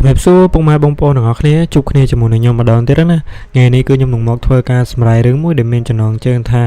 ជំរាបសួរពុកម៉ែបងប្អូនទាំងអស់គ្នាជួបគ្នាជាមួយនឹងខ្ញុំម្ដងទៀតណាថ្ងៃនេះគឺខ្ញុំនឹងមកធ្វើការសម្រាយរឿងមួយដែលមានចំណងជើងថា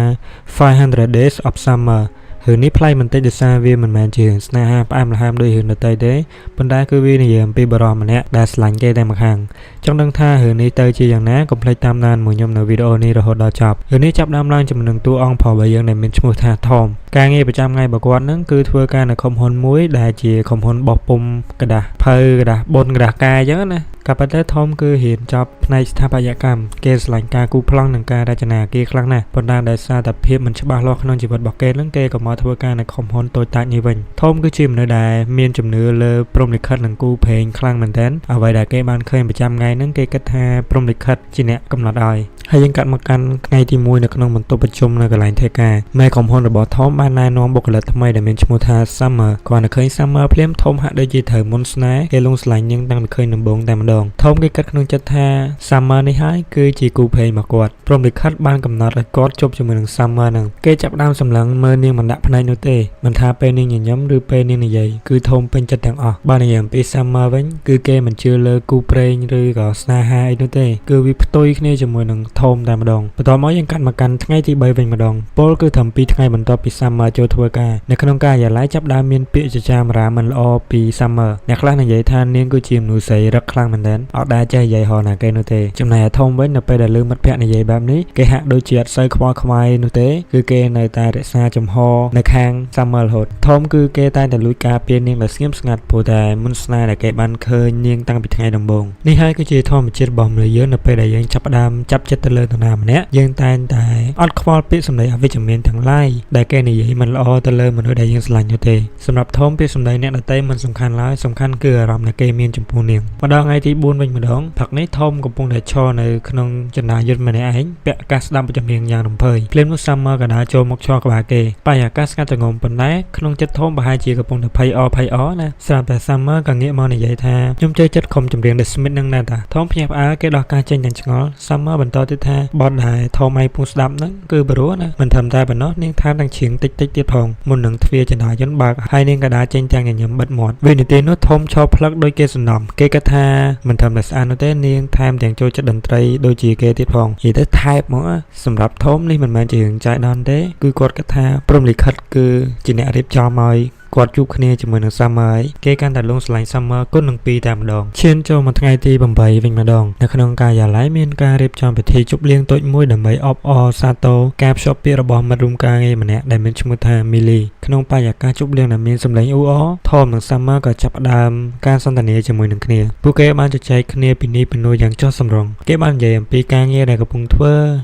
500 Days of Summer។ រឿងនេះប្លែកបន្តិចដោយសារវាមិនមែនជារឿងស្នេហាផ្អែមល្ហែមដូចរឿងដទៃទេប៉ុន្តែគឺវានិយាយអំពីបុរសម្នាក់ដែលស្រឡាញ់គេតែម្ខាងចង់ដឹងថារឿងនេះទៅជាយ៉ាងណាកុំភ្លេចតាមដានមួយខ្ញុំនៅវីដេអូនេះរហូតដល់ចប់រឿងនេះចាប់ផ្ដើមឡើងជាមួយនឹងតួអង្គប្រុសរបស់យើងដែលមានឈ្មោះថា Tom។ ការងារប្រចាំថ្ងៃរបស់គាត់ហ្នឹងគឺធ្វើការនៅក្រុមហ៊ុនមួយដែលជាក្រុមហ៊ុនបោះពុម្ពក្រដាសភៅក្រដាសបុនក្រដាសកាយអញ្ចឹងណាក៏ប៉ុន្តែ Tom គឺរៀនចប់ផ្នែកស្ថាបត្យកម្មគេស្រឡាញ់ការគូរប្លង់និងការរចនាអគារខ្លាំងណាស់ប៉ុន្តែដោយសារតែភាពមិនច្បាស់លាស់ក្នុងជីវិតរបស់គេហ្នឹងគេក៏មកធ្វើការនៅក្រុមហ៊ុនតូចតាចនេះវិញ។ Tom គឺជាមនុស្សដែលមានជំនឿលើព្រហ្មលិខិតនិងគូព្រេងខ្លាំងមែនទែនអ្វីដែលគេបានឃើញប្រចាំថ្ងៃហ្នឹងគេគិតថាព្រហ្មលិខិតជាអ្នកកំណត់ឲ្យហើយយើងកាត់មកកាន់ថ្ងៃទី1នៅក្នុងបន្ទប់ប្រជុំនៅកន្លែងធ្វើការមេក្រុមហ៊ុនរបស់ Tom បានណែនាំបុគ្គលិកថ្មីដែលមានឈ្មោះថា Summer។ គ្រាន់តែឃើញ Summer ភ្លាម Tom ហាក់ដូចជាត្រូវមុនស្នេហ៍គេលង់ស្រឡាញ់នាងតាំងពីឃើញដំបូងតែម្ដង។ Tom គេគិតក្នុងចិត្តថា Summer នេះហើយគឺជាគូព្រេងរបស់គាត់ព្រហ្មលិខិតបានកំណត់ឲ្យគាត់ជប់ជាមួយនឹង Summer ហ្នឹងគេចាប់ផ្ដើមសម្លឹងមើលនាងមិនដាក់ភ្នែកនោះទេមិនថាពេលនាងញញឹមឬពេលនាងនិយាយគឺ Tom ពេញចិត្តទាំងអស់។បើនិយាយអំពី Summer វិញគឺគេមិនជឿលើគូព្រេងឬក៏ស្នេហាអីនោះទេគឺវាផ្ទុយគ្នាជាមួយនឹង Tom តែម្ដងបន្ទាប់មកយើងកាត់មកកាន់ថ្ងៃទី3វិញម្ដងពលគឺត្រឹម2ថ្ងៃបន្ទាប់ពី Summer ចូលធ្វើការនៅក្នុងការិយាល័យចាប់ផ្ដើមមានពាក្យចចាមអារាមមិនល្អពី Summer។ អ្នកខ្លះនិយាយថានាងគឺជាមនុស្សស្រីរឹកខ្លាំងមែនទែនអត់ដែលចេះនិយាយហៅណាគេនោះទេចំណែកឯ Tom វិញនៅពេលដែលឮមិត្តភក្តិនិយាយបែបនេះគេហាក់ដូចជាអត់សូវខ្វល់ខ្វាយនោះទេគឺគេនៅតែរក្សាចំហនៅខាង Summer រហូត។ Tom គឺគេតែងតែលួចការពារនាងដោយស្ងៀមស្ងាត់ព្រោះតែមុនស្នេហ៍ដែលគេបានឃើញនាងតាំងពីថ្ងៃដំបូងនេះហើយគឺជាធម្មជាតិរបស់មនុស្សយើងនៅពេលដែលយើងចាប់ផ្ដើមចាប់ចិត្តទៅលើនរណាម្នាក់យើងតែងតែអត់ខ្វល់ពាក្យសម្ដីអវិជ្ជមានទាំងឡាយដែលគេនិយាយមិនល្អទៅលើមនុស្សដែលយើងស្រឡាញ់នោះទេសម្រាប់ Tom ពាក្យសម្ដីអ្នកដទៃមិនសំខាន់ឡើយសំខាន់គឺអារម្មណ៍ដែលគេមានចំពោះនាងមកដល់ថ្ងៃទី4វិញម្ដងព្រឹកនេះ Tom កំពុងតែឈរនៅក្នុងជណ្ដើរយន្តម្នាក់ឯងពាក់កាសស្ដាប់ចម្រៀងយ៉ាងរំភើយភ្លាមនោះ Summer ក៏ដើរចូលមកឈរក្បែរគេបរិយាកាសស្ងាត់ជ្រងំប៉ុន្តែក្នុងចិត្ត Tom ប្រហែលជាកំពុងតែភ័យអភ័យអណាស្រាប់តែ Summer ក៏ងាកមកនិយាយថាខ្ញុំចូលចិត្តក្រុមចម្រៀង The Smith នឹងដែរតា Tom ភ្ញាក់ផ្អើលគេដោះការចេញទាំងឆ្ងល់ Summer បន្តទៀតថាបទដែល Tom ឯងពងស្ដាប់ហ្នឹងគឺព្រោះណាមិនត្រឹមតែប៉ុណ្ណោះនាងថែមទាំងច្រៀងតិចតិចទៀតផងមុននឹងទ្វារជណ្ដើរយន្តបើកហើយនាងក៏ដើរចេញទាំងញញឹមបិទមាត់វិនាទីនោះ Tom ឈរផ្លឹកដូចគេសន្នំគេគិតថាមិនត្រឹមតែស្អាតនោះទេនាងថែមទាំងចូលចិត្តតន្ត្រីដូចជាគេទៀតផងនិយាយទៅថែបហ្មងសម្រាប់ Tom នេះមិនមែនជារឿងចៃដន្យទេគឺគាត់គិតថាព្រហ្មលិខិតគឺជាអ្នករៀបចំឲ្យគាត់ជួបគ្នាជាមួយនឹង Summer ហើយគេកាន់តែលងស្រឡាញ់ Summer គុណនឹង2តែម្ដងឈានចូលមកថ្ងៃទី8វិញម្ដងនៅក្នុងការិយាល័យមានការរៀបចំពិធីជប់លៀងតូចមួយដើម្បីអបអរសាទរការភ្ជាប់ពាក្យរបស់មិត្តរួមការងារម្នាក់ដែលមានឈ្មោះថា Millie។ ក្នុងបរិយាកាសជប់លៀងដែលមានសម្លេងអ៊ូអរ Tom និង Summer ក៏ចាប់ផ្ដើមការសន្ទនាជាមួយនឹងគ្នាពួកគេបានជជែកគ្នាពីនេះពីនោះយ៉ាងចុះសម្រុងគេបាននិយាយអំពីការងារដែលកំពុងធ្វ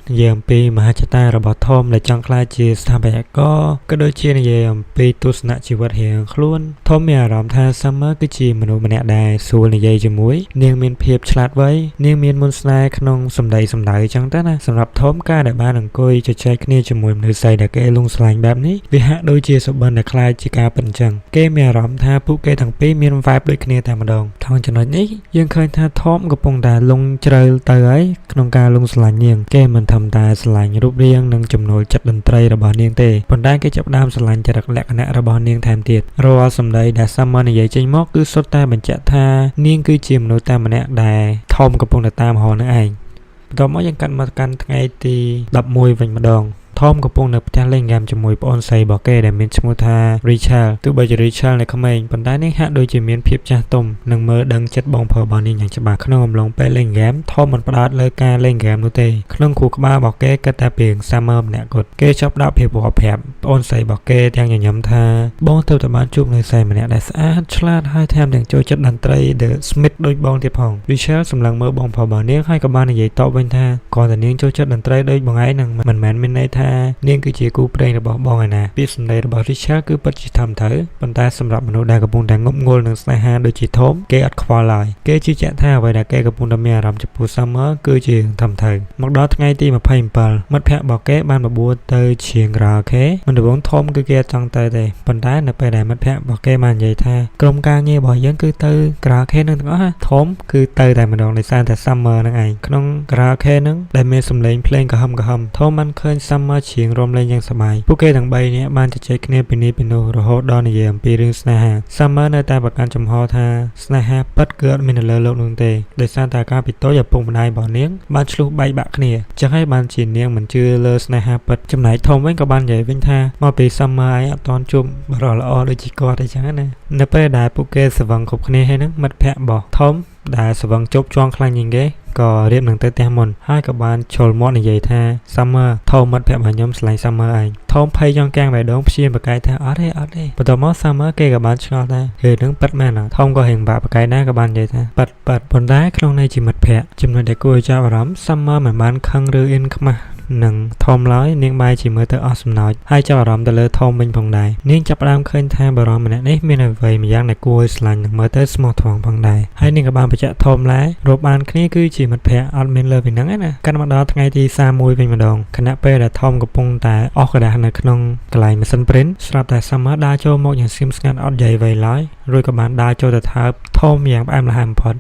ើនិយាយអំពីមហិច្ឆតារបស់ Tom ដែលចង់ក្លាយជាស្ថាបត្យករក៏ដូចជានិយាយអំពីទស្សនៈជីវិតរៀងខ្លួន Tom មានអារម្មណ៍ថា Summer គឺជាមនុស្សម្នាក់ដែលស្រួលនិយាយជាមួយនាងមានភាពឆ្លាតវៃនាងមានមន្តស្នេហ៍ក្នុងសម្ដីសម្ដៅចឹងទៅណាសម្រាប់ Tom ការដែលបានអង្គុយជជែកគ្នាជាមួយមនុស្សស្រីដែលគេលងស្រឡាញ់បែបនេះវាហាក់ដូចជាសុបិនដែលក្លាយជាការពិតអញ្ចឹងគេមានអារម្មណ៍ថាពួកគេទាំងពីរមាន vibe ដូចគ្នាតែម្ដងថងចំណុចនេះយើងឃើញថា Tom កំពុងតែលងជ្រៅទៅហើយក្នុងការលងស្រឡាញ់នាងគេមិនធម្មតាស្រឡាញ់រូបរាងនិងចំណូលចិត្តតន្ត្រីរបស់នាងទេប៉ុន្តែគេចាប់ផ្ដើមស្រឡាញ់ចរិតលក្ខណៈរបស់នាងថែមទៀតរាល់សម្ដីដែល Summer និយាយចេញមកគឺសុទ្ធតែបញ្ជាក់ថានាងគឺជាមនុស្សតែម្នាក់ដែល Tom កំពុងតែតាមរកនឹងឯងបន្ទាប់មកយើងកាត់មកកាន់ថ្ងៃទី11វិញម្ដង Tom កំពុងនៅផ្ទះលេងហ្គេមជាមួយប្អូនស្រីរបស់គេដែលមានឈ្មោះថា Rachel។ ទោះបីជា Rachel នៅក្មេងប៉ុន្តែនាងហាក់ដូចជាមានភាពចាស់ទុំនិងមើលដឹងចិត្តបងប្រុសរបស់នាងយ៉ាងច្បាស់ក្នុងអំឡុងពេលលេងហ្គេម Tom មិនផ្ដោតលើការលេងហ្គេមនោះទេក្នុងខួរក្បាលរបស់គេគិតតែពីរឿង Summer ម្នាក់គត់គេចាប់ដាក់ភាពរាប់ប្រាប់ប្អូនស្រីរបស់គេទាំងញញឹមថាបងទើបតែបានជួបនៅស្រីម្នាក់ដែលស្អាតឆ្លាតហើយថែមទាំងចូលចិត្តតន្ត្រី The Smith ដូចបងទៀតផង Rachel សម្លឹងមើលបងប្រុសរបស់នាងហើយក៏បាននិយាយតបវិញថាគ្រាន់តែនាងចូលចិត្តតន្ត្រីដូចបងឯងនឹងមិនមែនមានន័យថានាងគឺជាគូព្រេងរបស់បងឯណាពាក្យសម្ដីរបស់ Rachel គឺពិតជាធំត្រូវប៉ុន្តែសម្រាប់មនុស្សដែលកំពុងតែងប់ងល់នឹងស្នេហាដូចជា Tom គេអត់ខ្វល់ឡើយគេជឿជាក់ថាអ្វីដែលគេកំពុងតែមានអារម្មណ៍ចំពោះ Summer គឺជារឿងធំត្រូវមកដល់ថ្ងៃទី27មិត្តភ័ក្តិរបស់គេបានបបួលទៅច្រៀងខារ៉ាអូខេមិនដំបូង Tom គឺគេអត់ចង់ទៅទេប៉ុន្តែនៅពេលដែលមិត្តភ័ក្តិរបស់គេបាននិយាយថាក្រុមការងាររបស់យើងគឺទៅខារ៉ាអូខេនឹងទាំងអស់ Tom គឺទៅតែម្ដងដោយសារតែ Summer នឹងឯងក្នុងខារ៉ាអូខេនឹងដែលមានសំឡេងភ្លេងក្រហមក្រហម Tom បានឃើញ Summer ច្រៀងរាំលេងយ៉ាងសប្បាយពួកគេទាំងបីនាក់បានជជែកគ្នាពីនេះពីនោះរហូតដល់និយាយអំពីរឿងស្នេហា Summer នៅតែប្រកាន់ជំហរថាស្នេហាពិតគឺអត់មាននៅលើលោកនោះទេដោយសារតែការពីតូចឪពុកម្ដាយរបស់នាងបានឈ្លោះបែកបាក់គ្នាចឹងហើយបានជានាងមិនជឿលើស្នេហាពិតចំណែក Tom វិញក៏បាននិយាយវិញថាមកពី Summer ឯងអត់ទាន់ជួបបុរសល្អដូចជាគាត់អីចឹងណានៅពេលដែលពួកគេស្រវឹងគ្រប់គ្នាហើយហ្នឹងមិត្តភក្តិរបស់ Tom ដែលស្រវឹងជោគជាំខ្លាំងជាងគេក៏រៀបនឹងទៅផ្ទះមុនហើយក៏បានឈលមាត់និយាយថា Summer ធំមិត្តភក្តិរបស់ខ្ញុំស្រឡាញ់ Summer ឯងធំភ័យចង់កាំងបេះដូងព្យាយាមប្រកែកថាអត់ទេអត់ទេបន្ទាប់មក Summer គេក៏បានឆ្ងល់ថារឿងហ្នឹងពិតមែនអត់ធំក៏រៀងបាក់ប្រកែកដែរក៏បាននិយាយថាពិតពិតប៉ុន្តែក្នុងន័យជាមិត្តភក្តិចំណុចដែលគួរឲ្យចាប់អារម្មណ៍ Summer មិនបានខឹងឬអៀនខ្មាស់នឹងធំឡើយនាងបែរជាមើលទៅអស់សំណើចហើយចាប់អារម្មណ៍ទៅលើធំវិញផងដែរនាងចាប់ផ្ដើមឃើញថាបុរសម្នាក់នេះមានអ្វីម្យ៉ាងដែលគួរឲ្យស្រឡាញ់និងមើលទៅស្មោះត្រង់ផងដែរហើយនាងក៏បានបញ្ជាក់ធំដែររាប់បានគ្នាគឺជាមិត្តភក្តិអត់មានលើពីហ្នឹងឯណាកាន់មកដល់ថ្ងៃទី31វិញម្ដងខណៈពេលដែលធំកំពុងតែអស់ក្រដាសនៅក្នុងកន្លែងម៉ាស៊ីន print ស្រាប់តែ Summer ដើរចូលមកយ៉ាងស្ងៀមស្ងាត់អត់និយាយអ្វីឡើយរួចក៏បានដើរចូលទៅថើបធំយ៉ាងផ្អែមល្ហែមបំផុត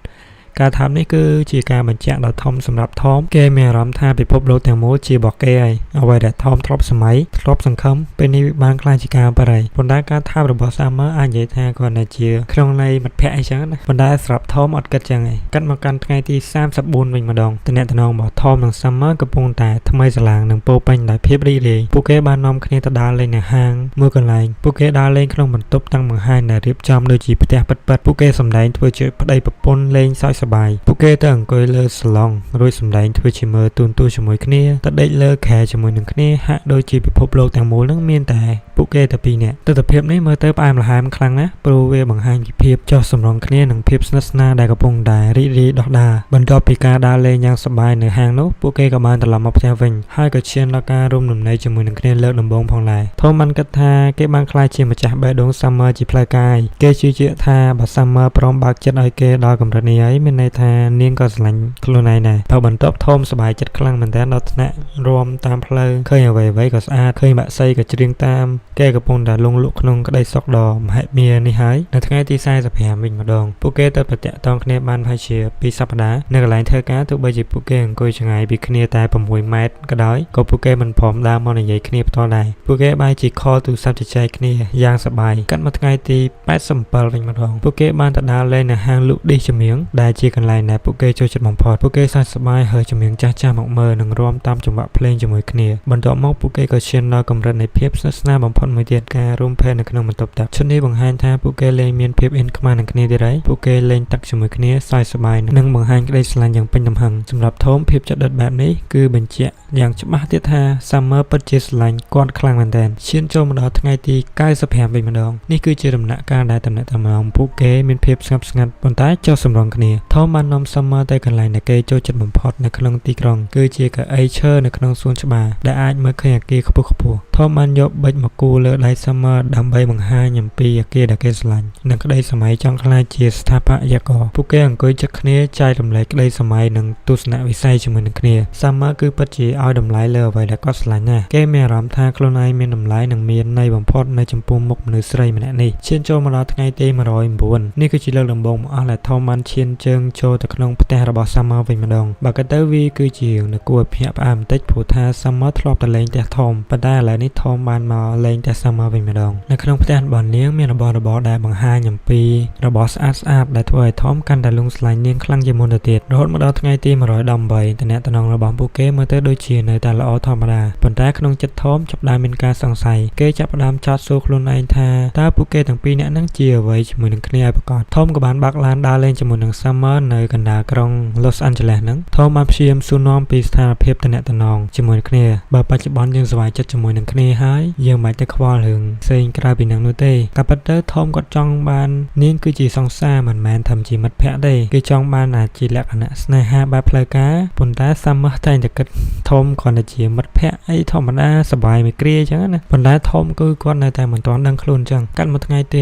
ការថើបនេះគឺជាការបញ្ជាក់ដ៏ធំសម្រាប់ថមគេមានអារម្មណ៍ថាពិភពលោកទាំងមូលជារបស់គេហើយអ្វីដែលថមធ្លាប់សម័យធ្លាប់សង្ឃឹមពេលនេះវាបានក្លាយជាការបរិយប៉ុន្តែការថើបរបស់ Summer អាចនិយាយថាគ្រាន់តែជាក្នុងន័យមិត្តភក្តិអីចឹងណាប៉ុន្តែសម្រាប់ថមអត់គិតចឹងឯងកាត់មកកាន់ថ្ងៃទី34វិញម្ដងទំនាក់ទំនងរបស់ថមនិង Summer កំពុងតែថ្មីស្រឡាងនិងពោពេញដោយភាពរីករាយពួកគេបាននាំគ្នាទៅដើរលេងនៅហាងមួយកន្លែងពួកគេដើរលេងក្នុងបន្ទប់តាំងបង្ហាញដែលរៀបចំដូចជាផ្ទះពិតៗពួកគេសម្ដែងធ្វើជាប្តីប្រពន្ធលេងសើចសប្បាយពួកគេទៅអង្គុយលើសាឡុងរួចសម្ដែងធ្វើជាមើលទូនទូជាមួយគ្នាទៅដេកលើខែជាមួយនឹងគ្នាហាក់ដូចជាពិភពលោកទាំងមូលនឹងមានតែពួកគេតែពីរនាក់ទិដ្ឋភាពនេះមើលទៅផ្អែមល្ហែមខ្លាំងណាស់ព្រោះវាបង្ហាញពីភាពចុះសម្រុងគ្នានិងភាពស្និទ្ធស្នាលដែលកំពុងតែរីករាយដុះដាលបន្ទាប់ពីការដើរលេងយ៉ាងសប្បាយនៅហាងនោះពួកគេក៏បានត្រឡប់មកផ្ទះវិញហើយក៏ឈានដល់ការរួមដំណេកជាមួយនឹងគ្នាលើកដំបូងផងដែរធំបានគិតថាគេបានក្លាយជាម្ចាស់បេះដូង Summer ជាផ្លូវកាយគេជឿជាក់ថាបើ Summer ព្រមបើកចិត្តឲ្យគេដល់កម្រិតនេះហើយមានន័យថានាងក៏ស្រឡាញ់ខ្លួនឯងដែរបើបន្ទាប់ធំសប្បាយចិត្តខ្លាំងមែនទែនដល់ថ្នាក់រាំតាមផ្លូវឃើញអ្វីៗក៏ស្អាតឃើញបក្សីក៏ច្រៀងតាមគេកំពុងតែលង់លក់ក្នុងក្តីសុខដ៏មហិមានេះហើយនៅថ្ងៃទី45វិញម្ដងពួកគេទៅប្រតិតងគ្នាបានប្រហែលជា2សប្តាហ៍នៅកន្លែងធ្វើការទោះបីជាពួកគេអង្គុយឆ្ងាយពីគ្នាតែ6ម៉ែត្រក៏ដោយក៏ពួកគេមិនព្រមដើរមកនិយាយគ្នាផ្ទាល់ដែរពួកគេបែរជា call ទូរស័ព្ទជជែកគ្នាយ៉ាងសប្បាយកាត់មកថ្ងៃទី87វិញម្ដងពួកគេបានទៅដើរលេងនៅហាងលក់ឌីសចម្រៀងដែលជាកន្លែងដែលពួកគេចូលចិត្តបំផុតពួកគេសើចសប្បាយហើយចម្រៀងចាស់ៗមកមើលនិងរាំតាមចង្វាក់ភ្លេងជាមួយគ្នាបន្ទាប់មកពួកគេក៏ឈានដល់កម្រិតនៃភាពស្និទ្ធស្នាលបំផុតមួយទៀតការរួមភេទនៅក្នុងបន្ទប់ទឹកឈុតនេះបង្ហាញថាពួកគេលែងមានភាពអៀនខ្មាស់នឹងគ្នាទៀតហើយពួកគេលេងទឹកជាមួយគ្នាសើចសប្បាយនិងបង្ហាញក្តីស្រឡាញ់យ៉ាងពេញទំហឹងសម្រាប់ធំភាពជិតដិតបែបនេះគឺបញ្ជាក់យ៉ាងច្បាស់ទៀតថា Summer ពិតជាស្រឡាញ់គាត់ខ្លាំងមែនទែនឈានចូលមកដល់ថ្ងៃទី95វិញម្ដងនេះគឺជាដំណាក់កាលដែលតំណែងតំណងពួកគេមានភាពស្ងប់ស្ងាត់ប៉ុន្តែចុះសម្រុងគ្នាធំបាននាំ Summer ទៅកន្លែងដែលគេចូលចិត្តបំផុតនៅក្នុងទីក្រុងគឺជាកៅអីឈើនៅក្នុងសួនច្បារដែលអាចមើលឃើញអគារខ្ពស់ខ្ពស់ធំបានយកប៊ិចមកគូរលើដៃ Summer ដើម្បីបង្ហាញអំពីអគារដែលគេស្រឡាញ់និងក្តីសម័យចង់ក្លាយជាស្ថាបត្យករពួកគេអង្គុយជិតគ្នាចែករំលែកក្តីសម័យនិងទស្សនវិស័យជាមួយនឹងគ្នា Summer គឺពិតជាឲ្យតម្លៃលើអ្វីដែលគាត់ស្រឡាញ់ណាស់គេមានអារម្មណ៍ថាខ្លួនឯងមានតម្លៃនិងមានន័យបំផុតនៅចំពោះមុខមនុស្សស្រីម្នាក់នេះឈានចូលមកដល់ថ្ងៃទី109នេះគឺជាលើកដំបូងបង្អស់ដែលធំបានឈានជើងចូលទៅក្នុងផ្ទះរបស់ Summer វិញម្ដងបើគិតទៅវាគឺជារឿងដែលគួរឲ្យភ្ញាក់ផ្អើលបន្តិចព្រោះថា Summer ធ្លាប់តែលេងផ្ទះធំប៉ុន្តែឥឡូវនេះធំបានមកលេងផ្ទះ Summer វិញម្ដងនៅក្នុងផ្ទះរបស់នាងមានរបស់របរដែលបង្ហាញអំពីរបស់ស្អាតស្អាតដែលធ្វើឲ្យធំកាន់តែលង់ស្លាញ់នាងខ្លាំងជាងមុនទៅទៀតរហូតមកដល់ថ្ងៃទី118តំណតំណងរបស់ពួកគេមើលទៅដូចជានៅតែល្អធម្មតាប៉ុន្តែក្នុងចិត្តធំចាប់ផ្ដើមមានការសង្ស័យគេចាប់ផ្ដើមចោទសួរខ្លួនឯងថាតើពួកគេទាំងពីរនាក់ហ្នឹងជាអ្វីជាមួយនឹងគ្នាឲ្យប្រាកដធំក៏បានបើកឡានដើរលេងជាមួយនឹង Summer នៅកណ្ដាលក្រុង Los Angeles ហ្នឹងធំបានព្យាយាមសួរនាំពីស្ថានភាពតំណតំណងជាមួយគ្នាបើបច្ចុប្បន្នយើងសប្បាយចិត្តជាមួយនឹងគ្នាហើយយើងមិនបាច់ទៅខ្វល់រឿងផ្សេងក្រៅពីនឹងនោះទេក៏ប៉ុន្តែធំគាត់ចង់បាននាងគឺជាសង្សារមិនមែនធ្វើជាមិត្តភក្តិទេគេចង់បានអាជាលក្ខណៈស្នេហាបែបផ្លូវការប៉ុន្តែ Summer តែងតែគិតធំគ្រាន់តែជាមិត្តភក្តិអីធម្មតាសប្បាយមួយគ្រាអញ្ចឹងណាប៉ុន្តែធំគឺគាត់នៅតែមិនទាន់ដឹងខ្លួនអញ្ចឹងកាត់មកថ្ងៃទី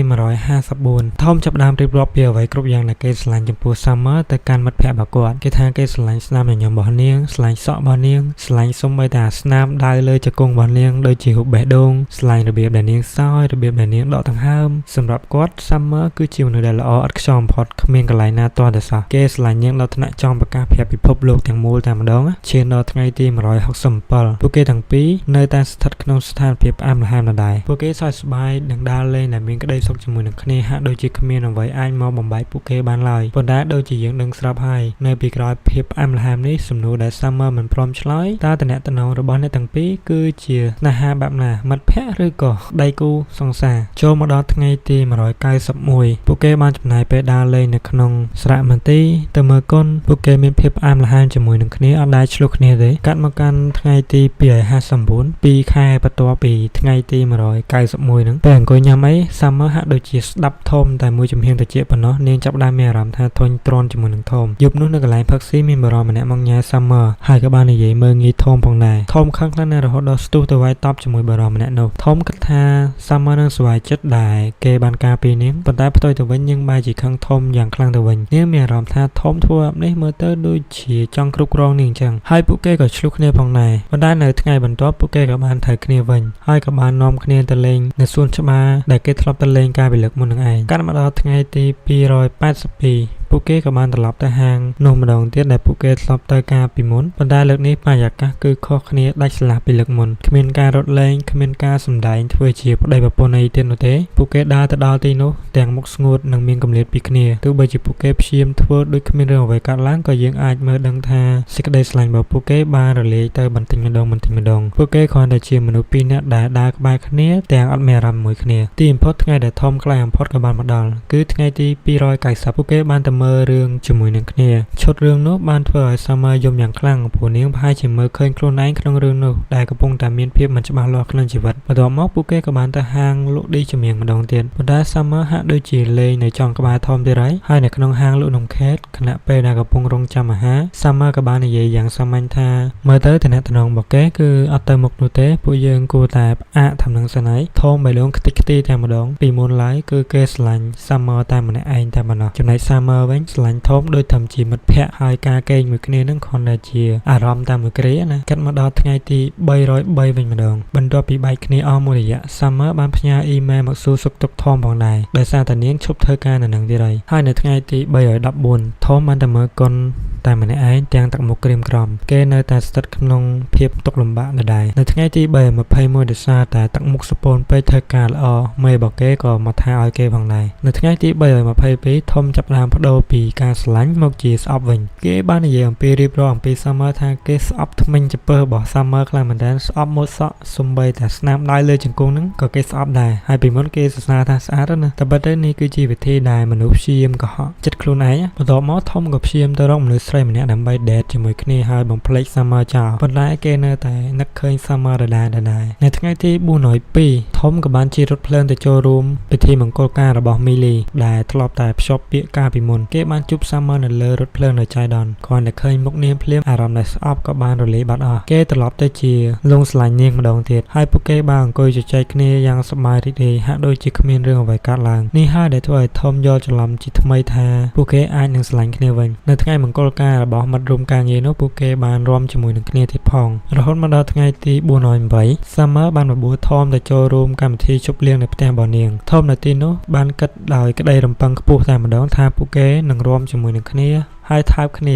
154ធំចាប់ផ្ដើមរៀបរាប់ពីអ្វីគ្រប់យ៉ាងដែលគេស្រឡាញ់ចំពោះ Summer ទៅកាន់មិត្តភក្តិរបស់គាត់គេថាគេស្រឡាញ់ស្នាមញញឹមរបស់នាងស្រឡាញ់សក់របស់នាងស្រឡាញ់សូម្បីតែស្នាមដៅលើជង្គង់របស់នាងដូចជារូបបេះដូងស្រឡាញ់ ញ់របៀបដែលនាងសើចរបៀបដែលនាងដកដង្ហើមសម្រាប់គាត់ Summer គឺជាមនុស្សដែលល្អឥតខ្ចោះបំផុតគ្មានកន្លែងណាទាល់តែសោះគេស្រឡាញ់នាងដល់ថ្នាក់ចង់ប្រកាសប្រាប់ពិភពលោកទាំងមូលតែម្ដងឈានដល់ថ្ងៃទី167ពួកគេទាំងពីរនៅតែស្ថិតក្នុងស្ថានភាពផ្អែមល្ហែមដដែលពួកគេសើចសប្បាយនិងដើរលេងដែលមានក្តីសុខជាមួយនឹងគ្នាហាក់ដូចជាគ្មានអ្វីអាចមកបំបែកពួកគេបានឡើយប៉ុន្តែដូចជាយើងដឹងស្រាប់ហើយនៅពីក្រោយភាពផ្អែមល្ហែមនេះសំណួរដែល Summer មិនព្រមឆ្លើយតើតំណែងរបស់អ្នកទាំងពីរគឺជាស្នេហាបែបណាមិត្តភក្តិឬក៏ដៃគូសង្សារចូលមកដល់ថ្ងៃទី191ពួកគេបានចំណាយពេលដើរលេងនៅក្នុងស្រៈមន្ទីរទៅមើលកុនពួកគេមានភាពផ្អែមល្ហែមជាមួយនឹងគ្នាអត់ដែលឆ្លោះគ្នាទេកាត់មកកាន់ថ្ងៃទី259 2ខែបន្ទាប់ពីថ្ងៃទី191ហ្នឹងពេលអង្គុយញ៉ាំអី Summer ហាក់ដូចជាស្ដាប់ធំតែមួយចំហៀងតិចប៉ុណ្ណោះនាងចាប់ផ្ដើមមានអារម្មណ៍ថាធុញទ្រាន់ជាមួយនឹងធំយប់នោះនៅកន្លែងផឹកស៊ីមានបុរសម្នាក់មកញ៉ែ Summer ហើយក៏បាននិយាយមើងងាយធំផងដែរធំខឹងខ្លាំងណាស់រហូតដល់ស្ទុះទៅវាយតប់ជាមួយបុរសម្នាក់នោះធំគិតថា Summer នឹងសប្បាយចិត្តដែលគេបានការពារនាងប៉ុន្តែផ្ទុយទៅវិញនាងបែរជាខឹងធំយ៉ាងខ្លាំងទៅវិញនាងមានអារម្មណ៍ថាធំធ្វើបែបនេះមើលទៅដូចជាចង់គ្រប់គ្រងនាងអញ្ចឹងហើយពួកគេក៏ឆ្លោះគ្នាផងដែរប៉ុន្តែនៅថ្ងៃបន្ទាប់ពួកគេក៏បានត្រូវគ្នាវិញហើយក៏បាននាំគ្នាទៅលេងនៅសួនច្បារដែលគេធ្លាប់ទៅលេងកាលពីលើកមុននឹងឯងកាត់មកដល់ថ្ងៃទី282ពួកគេក៏បានត្រឡប់ទៅហាងនោះម្ដងទៀតដែលពួកគេធ្លាប់ទៅកាលពីមុនប៉ុន្តែលើកនេះបរិយាកាសគឺខុសគ្នាដាច់ស្រឡះពីលើកមុនគ្មានការរត់លេងគ្មានការសម្ដែងធ្វើជាប្តីប្រពន្ធអីទៀតនោះទេពួកគេដើរទៅដល់ទីនោះទាំងមុខស្ងួតនិងមានគម្លាតពីគ្នាទោះបីជាពួកគេព្យាយាមធ្វើដូចគ្មានរឿងអ្វីកើតឡើងក៏យើងអាចមើលដឹងថាសេចក្តីស្រឡាញ់របស់ពួកគេបានរលាយទៅបន្តិចម្ដងបន្តិចម្ដងពួកគេគ្រាន់តែជាមនុស្សពីរនាក់ដែលដើរក្បែរគ្នាទាំងអត់មានអារម្មណ៍មួយគ្នាទីបំផុតថ្ងៃដែលធំខ្លាំងបំផុតក៏បានមកដល់គឺថ្ងៃទី290ពួកគេបានទៅមើលរឿងជាមួយនឹងគ្នាឈុតរឿងនោះបានធ្វើឲ្យ Summer យំយ៉ាងខ្លាំងព្រោះនាងប្រហែលជាមើលឃើញខ្លួនឯងក្នុងរឿងនោះដែលកំពុងតែមានភាពមិនច្បាស់លាស់ក្នុងជីវិតបន្ទាប់មកពួកគេក៏បានទៅហាងលក់ឌីចម្រៀងម្ដងទៀតប៉ុន្តែ Summer ហាក់ដូចជាលេងនៅចំក្បែរធំទៀតហើយហើយនៅក្នុងហាងលក់នំខេកខណៈពេលដែលកំពុងរងចាំអាហារ Summer ក៏បាននិយាយយ៉ាងសាមញ្ញថាមើលទៅតំណែងរបស់គេគឺអត់ទៅមុខនោះទេពួកយើងគួរតែផ្អាកធ្វើនឹងសិនហើយធំបេះដូងខ្ទេចខ្ទីតែម្ដងពីមុនឡើយគឺគេស្រឡាញ់ Summer តែម្នាក់ឯងតែប៉ុណ្ណោះចំណែក Summer វិញស្រឡាញ់ធំដូចធ្វើជាមិត្តភ័ក្តិហើយការកេងមួយគ្នានឹងគ្រាន់តែជាអារម្មណ៍តាមមួយគ្រាណាគិតមកដល់ថ្ងៃទី303វិញម្ដងបន្ទាប់ពីបែកគ្នាអស់មួយរយៈ Summer បានផ្ញើអ៊ីមែលមកសួរសុខទុក្ខធំផងដែរដោយសារតែនាងឈប់ធ្វើការនៅនឹងទៀតហើយហើយនៅថ្ងៃទី314ធំបានទៅមើលកុនតែម្នាក់ឯងទាំងទឹកមុខក្រៀមក្រំគេនៅតែស្ថិតក្នុងភាពទុក្ខលំបាកដដែលនៅថ្ងៃទី321ដោយសារតែទឹកមុខសពូនពេកធ្វើការល្អមេរបស់គេក៏មកថាឲ្យគេផងដែរនៅថ្ងៃទី322ធំចាប់ផ្ដើមបដូរពីការស្រឡាញ់មកជាស្អប់វិញគេបាននិយាយអំពីរៀបរាប់អំពី Summer ថាគេស្អប់ថ្មិញចំពើរបស់ Summer ខ្លាំងមែនទែនស្អប់ម៉ូតសក់សំបីតែស្នាមដៃលើជង្គង់ហ្នឹងក៏គេស្អប់ដែរហើយពីមុនគេសរសើរថាស្អាតណាតែពិតទៅនេះគឺជាវិធីដែលមនុស្សព្យាយាមកុហកចិត្តខ្លួនឯងបន្ទាប់មកធំក៏ព្យាយាមទៅរកមនុស្សស្រីម្នាក់ដើម្បី date ជាមួយគ្នាហើយបំភ្លេច Summer ចោលប៉ុន្តែគេនៅតែនឹកឃើញ Summer ដដែលដដែលនៅថ្ងៃទី402ធំក៏បានជិះរថភ្លើងទៅចូលរួមពិធីមង្គលការរបស់មីលីដែលធ្លាប់តែភ្ជាប់ពាក្យកាលពីមុនគេបានជួប Summer នៅលើរថភ្លើងនៅចៃដន្យគ្រាន់តែឃើញមុខនាងភ្លាមអារម្មណ៍ដែលស្អប់ក៏បានរលាយបាត់អស់គេត្រឡប់ទៅជាលងស្រឡាញ់នាងម្ដងទៀតហើយពួកគេបានអង្គុយជជែកគ្នាយ៉ាងសប្បាយរីករាយហាក់ដូចជាគ្មានរឿងអ្វីកើតឡើងនេះហើយដែលធ្វើឲ្យធំយល់ច្រឡំជាថ្មីថាពួកគេអាចនឹងស្រឡាញ់គ្នាវិញនៅថ្ងៃមង្គលការរបស់មិត្តរួមការងារនោះពួកគេបានរួមជាមួយនឹងគ្នាទៀតផងរហូតមកដល់ថ្ងៃទី408 Summer បានបបួលធំទៅចូលរួមកម្មវិធីជប់លៀងនៅផ្ទះរបស់នាងធំនៅទីនោះបានគិតដោយក្តីរំពឹងខ្ពស់តែម្ដងថាពួកគេនឹងរួមជាមួយនឹងគ្នាហើយថើបគ្ន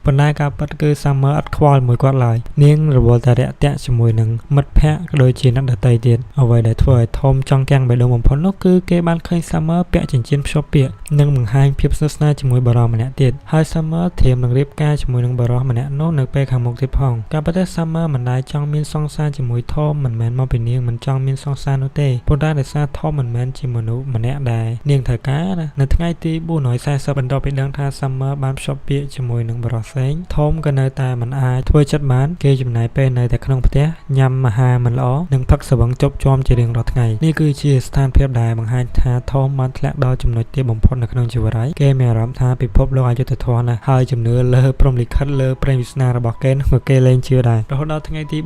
ាប៉ុន្តែការពិតគឺ Summer អត់ខ្វល់មួយគាត់ឡើយនាងរវល់តែរាក់ទាក់ជាមួយនឹងមិត្តភ័ក្តិក៏ដូចជាអ្នកដទៃទៀតអ្វីដែលធ្វើឲ្យធំចង់កាំងបេះដូងបំផុតនោះគឺគេបានឃើញ Summer ពាក់ចិញ្ចៀនភ្ជាប់ពាក្យនិងបង្ហាញភាពស្និទ្ធស្នាលជាមួយបុរសម្នាក់ទៀតហើយ Summer ត្រៀមនឹងរៀបការជាមួយនឹងបុរសម្នាក់នោះនៅពេលខាងមុខទៀតផងការពិតទៅ Summer មិនដែលចង់មានសង្សារជាមួយធំមិនមែនមកពីនាងមិនចង់មានសង្សារនោះទេប៉ុន្តែដោយសារធំមិនមែនជាមនុស្សម្នាក់ដែលនាងត្រូវការណានៅថ្ងៃទី440បន្ទាប់ពីដឹងថា Summer បានភ្ជាប់ពាក្យជាមួយនឹងបុរសផ្សេងធំក៏នៅតែមិនអាចធ្វើចិត្តបានគេចំណាយពេលនៅតែក្នុងផ្ទះញ៉ាំអាហារមិនល្អនិងផឹកស្រវឹងជប់ជាំជារៀងរាល់ថ្ងៃនេះគឺជាស្ថានភាពដែលបង្ហាញថាធំបានធ្លាក់ដល់ចំណុចទាបបំផុតនៅក្នុងជីវិតហើយគេមានអារម្មណ៍ថាពិភពលោកអយុត្តិធម៌ណាស់ហើយជំនឿលើព្រហ្មលិខិតលើព្រេងវាសនារបស់គេនោះក៏គេលែងជឿដែររហូតដល់ថ្ងៃទី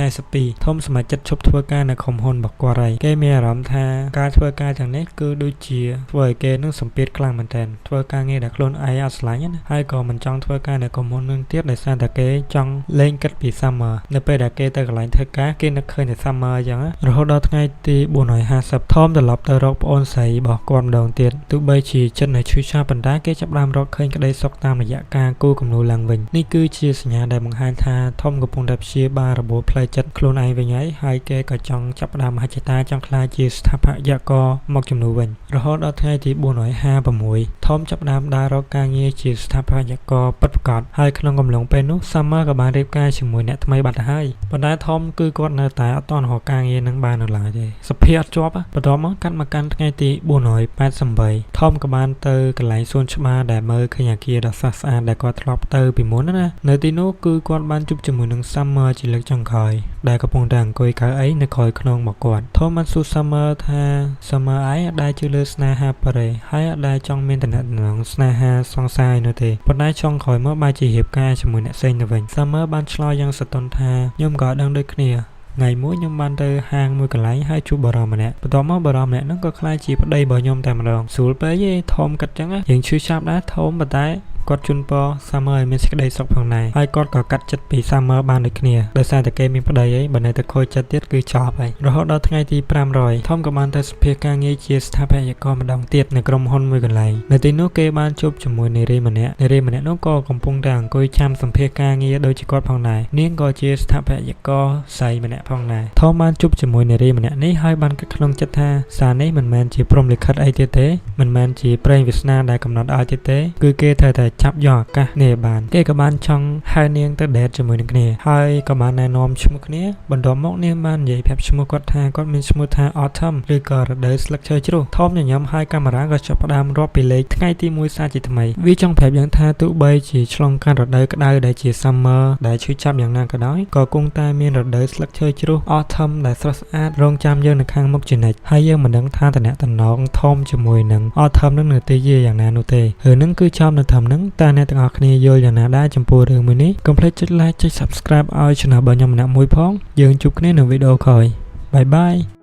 442ធំសម្រេចចិត្តឈប់ធ្វើការនៅក្រុមហ៊ុនរបស់គាត់ហើយគេមានអារម្មណ៍ថាការធ្វើការទាំងនេះគឺដូចជាធ្វើឲ្យគេនឹងសម្ពាធខ្លាំងមែនទែនធ្វើការងារដែលខ្លួនឯងអត់ស្រឡាញ់ណាហើយ ហើយក៏មិនចង់ធ្វើការនៅក្រុមហ៊ុននឹងទៀតដោយសារតែគេចង់លែងគិតពី Summer នៅពេលដែលគេទៅកន្លែងធ្វើការគេនឹកឃើញតែ Summer អញ្ចឹងរហូតដល់ថ្ងៃទី450 Tom ត្រឡប់ទៅរកប្អូនស្រីរបស់គាត់ម្ដងទៀតទោះបីជាចិត្តនៅឈឺឆ្អាលប៉ុន្តែគេចាប់ផ្ដើមរកឃើញក្តីសុខតាមរយៈការគូរគំនូរឡើងវិញនេះគឺជាសញ្ញាដែលបង្ហាញថា Tom កំពុងតែព្យាបាលរបួសផ្លូវចិត្តខ្លួនឯងវិញហើយហើយគេក៏ចង់ចាប់ផ្ដើមមហិច្ឆតាចង់ក្លាយជាស្ថាបត្យករមកជំនួសវិញរហូតដល់ថ្ងៃទី456 Tom ចាប់ផ្ដើមដើររកការងារជាស្ថាបត្យករពិតប្រាកដហើយក្នុងកំឡុងពេលនោះ Summer ក៏បានរៀបការជាមួយអ្នកថ្មីបាត់ទៅហើយប៉ុន្តែ Tom គឺគាត់នៅតែអត់ទាន់រកការងារនឹងបាននៅឡើយទេសភាពអត់ជាប់បន្ទាប់មកកាត់មកកាន់ថ្ងៃទី488 Tom ក៏បានទៅកន្លែងសួនច្បារដែលមើលឃើញអាគារដ៏ស្រស់ស្អាតដែលគាត់ធ្លាប់ទៅពីមុនណានៅទីនោះគឺគាត់បានជួបជាមួយនឹង Summer ជាលើកចុងក្រោយដែលកំពុងតែអង្គុយកៅអីនៅក្រោយខ្នងរបស់គាត់ Tom បានសួរ Summer ថា Summer ឯងអត់ដែលជឿលើស្នេហាប៉េហើយអត់ដែលចង់មានតំណែងស្នេហាសង្សារនោះទេប៉ុន្តែចុងក្រោយមកបែរជារៀបការជាមួយអ្នកផ្សេងទៅវិញ Summer បានឆ្លើយយ៉ាងសទន់ថាខ្ញុំក៏ដឹងដូចគ្នាថ្ងៃមួយខ្ញុំបានទៅហាងមួយកន្លែងហើយជួបបុរសម្នាក់បន្ទាប់មកបុរសម្នាក់ហ្នឹងក៏ក្លាយជាប្តីរបស់ខ្ញុំតែម្ដងស្រួលពេកទេធំគិតចឹងយើងឈឺចាប់ដែរធំប៉ុន្តែគាត់ជូនពរ Summer ឲ្យមានសេចក្តីសុខផងដែរហើយគាត់ក៏កាត់ចិត្តពី Summer បានដូចគ្នាដោយសារតែគេមានប្តីអីបើនៅតែខូចចិត្តទៀតគឺចប់ហើយរហូតដល់ថ្ងៃទី500 Tom ក៏បានទៅសម្ភាសការងារជាស្ថាបត្យករម្ដងទៀតនៅក្រុមហ៊ុនមួយកន្លែងនៅទីនោះគេបានជួបជាមួយនារីម្នាក់នារីម្នាក់នោះក៏កំពុងតែអង្គុយចាំសម្ភាសការងារដូចជាគាត់ផងដែរនាងក៏ជាស្ថាបត្យករស្រីម្នាក់ផងដែរ Tom បានជួបជាមួយនារីម្នាក់នេះហើយបានគិតក្នុងចិត្តថាសារនេះមិនមែនជាព្រហ្មលិខិតអីទៀតទេមិនមែនជាព្រេងវាសនាដែលកំណត់ឲ្យទៀតទេគឺគេត្រូវតែចាប់យកឱកាសនេះឲ្យបានគេក៏បានចង់ហៅនាងទៅ date ជាមួយនឹងគ្នាហើយក៏បានណែនាំឈ្មោះគ្នាបន្ទាប់មកនាងបាននិយាយប្រាប់ឈ្មោះគាត់ថាគាត់មានឈ្មោះថា Autumn ឬក៏រដូវស្លឹកឈើជ្រុះធំញញឹមហើយកាមេរ៉ាក៏ចាប់ផ្ដើមរាប់ពីលេខថ្ងៃទី1សាជាថ្មីវាចង់ប្រាប់យ៉ាងថាទោះបីជាឆ្លងកាត់រដូវក្តៅដែលជា Summer ដែលឈឺចាប់យ៉ាងណាក៏ដោយក៏គង់តែមានរដូវស្លឹកឈើជ្រុះ Autumn ដែលស្រស់ស្អាតរងចាំយើងនៅខាងមុខជានិច្ចហើយយើងមិនដឹងថាតំណតំណងធំជាមួយនឹង Autumn នឹងនៅទីយាយ៉ាងណានោះទេរឿងហ្នឹងគឺចំនៅត្រឹមហ្នឹងតើអ្នកទាំងអស់គ្នាយល់យ៉ាងណាដែរចំពោះរឿងមួយនេះកុំភ្លេចចុច like ចុច Subscribe ឲ្យ Channel របស់ខ្ញុំម្នាក់មួយផងយើងជួបគ្នានៅវីដេអូក្រោយ bye bye.